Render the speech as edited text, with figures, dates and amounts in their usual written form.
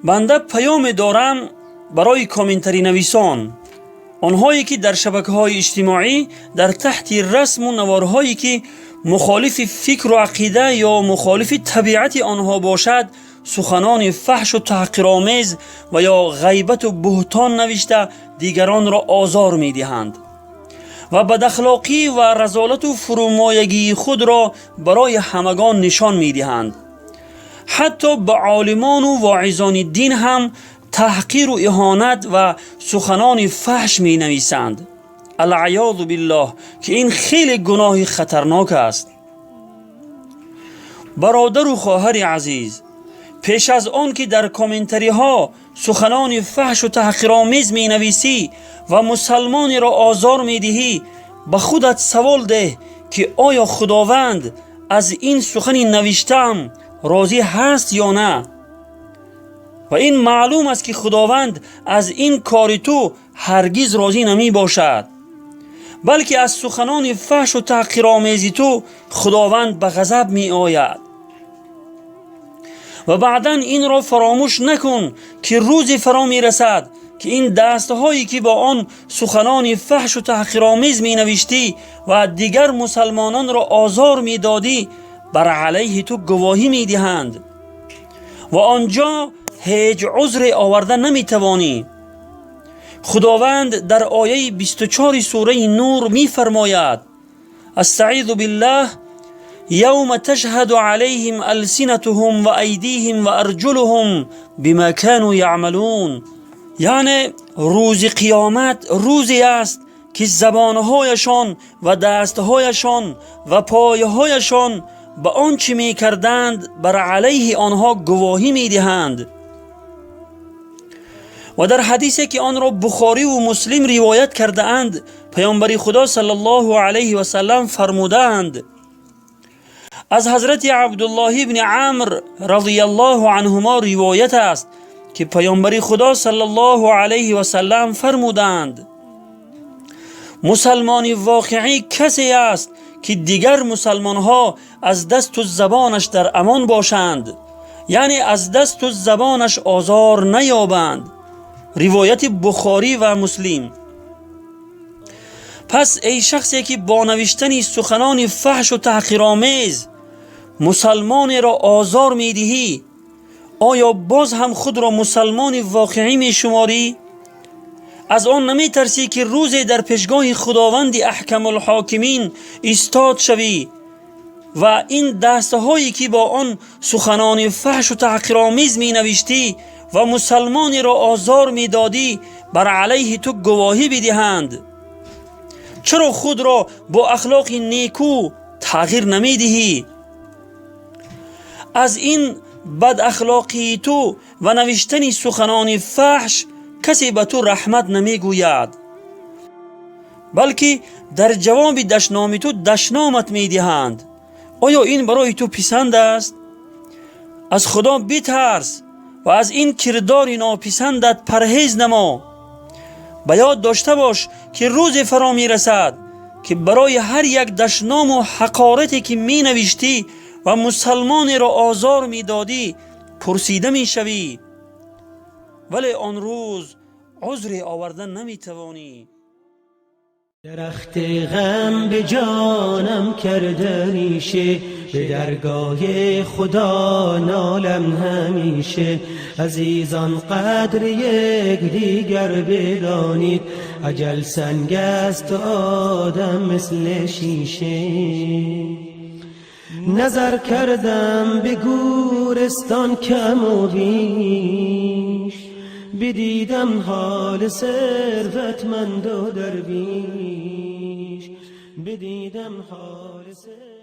Банда паёме дорам барои комментаринависон, онҳое ки дар шабакаҳои иҷтимоӣ дар таҳти расму наворҳое ки мухолифи фикру ақида ё мухолифи табиати онҳо бошад, суханони фаҳшу таҳқиромез ва ё ғайбату буҳтон навишта, дигаронро озор медиҳанд ва бадахлоқӣ ва разолату фурӯмоягии худро барои ҳамагон нишон медиҳанд. Ҳатто ба олимону воизони дин ҳам таҳқиру иҳонат ва суханони фаҳш менависанд. Алъаёзу биллоҳ, ки ин хеле гуноҳи хатарнок аст. Бародару хоҳари азиз, пеш аз он ки дар комментариҳо суханони фаҳшу таҳқиромез менависӣ ва мусалмонеро озор медиҳӣ, ба худат савол деҳ, ки оё Худованд аз ин сухани навиштаам розӣ ҳаст ё на. Ва ин маълум аст, ки Худованд аз ин кори ту ҳаргиз розӣ намебошад, балки аз суханони фаҳшу таҳқиромези ту Худованд ба ғазаб меояд. Ва баъдан инро фаромӯш накун, ки рӯзе фаро мерасад, ки ин дастҳое ки бо он суханони фаҳшу таҳқиромез менавиштӣ ва дигар мусалмононро озор медодӣ, бар алайҳи ту гувоҳӣ медиҳанд ва он ҷо ҳеҷ узре оварда наметавонӣ. Худованд дар ояи 24 сураи Нур мефармояд: أستعيذ بالله، يوم تشهد عليهم ألسنتهم وأيديهم وأرجلهم بما كانوا يعملون. Яъне рӯзи қиёмат рӯзе аст, ки забонҳояшон ва дастҳояшон ва пойҳояшон ба он чӣ мекарданд бар алайҳи онҳо гувоҳӣ медиҳанд. Ва дар ҳадисе, ки онро Бухориву Муслим ривоят кардаанд, Паёмбари Худо саллаллоҳу алайҳи васаллам фармудаанд: аз ҳазрати Абдуллоҳ ибни Амр разияллоҳу анҳумо ривоят аст, ки Паёмбари Худо саллаллоҳу алайҳи васаллам фармуданд: мусалмони воқеӣ касе аст, ки дигар мусалмонҳо аз дасту забонаш дар амон бошанд, яъне аз дасту забонаш озор наёбанд. Ривояти Бухорӣ ва Муслим. Пас эй шахсе, ки бо навиштани суханони фаҳшу таҳқиромез мусалмонеро озор медиҳӣ, оё боз ҳам худро мусалмони воқеӣ мешуморӣ? Аз он наметарсӣ, ки рӯзе дар пешгоҳи Худованди Аҳкамулҳокимин истод шавӣ ва ин дастҳое ки бо он суханони фаҳшу таҳқиромез менавиштӣ ва мусалмонеро озор медодӣ, бар алайҳи ту гувоҳӣ бидиҳанд? Чаро худро бо ахлоқи некӯ тағйир намедиҳӣ? Аз ин бадахлоқии ту ва навиштани суханони фаҳш касе ба ту раҳмат намегӯяд, балки дар ҷавоби дашноми ту дашномат медиҳанд. Оё ин барои ту писанд аст? Аз Худо битарс ва аз ин кирдори нописандат парҳез намо. Ба ёд дошта бош, ки рӯзе фаро мерасад, ки барои ҳар як дашному ҳақорате ки менавиштӣ ва мусалмонеро озор медодӣ, пурсида мешавӣ, вале он рӯз узре оварда наметавонӣ. درخت غم به جانم کرده ریشه، به درگاه خدا نالم همیشه. عزیزان، قدر یک دیگر بدانید، اجل سنگ است و آدم مثل شیشه. نظر کردم به گورستان کم و بیش، بدیدم حال ثروتمند و درویش، بدیدم حال ثروتمند.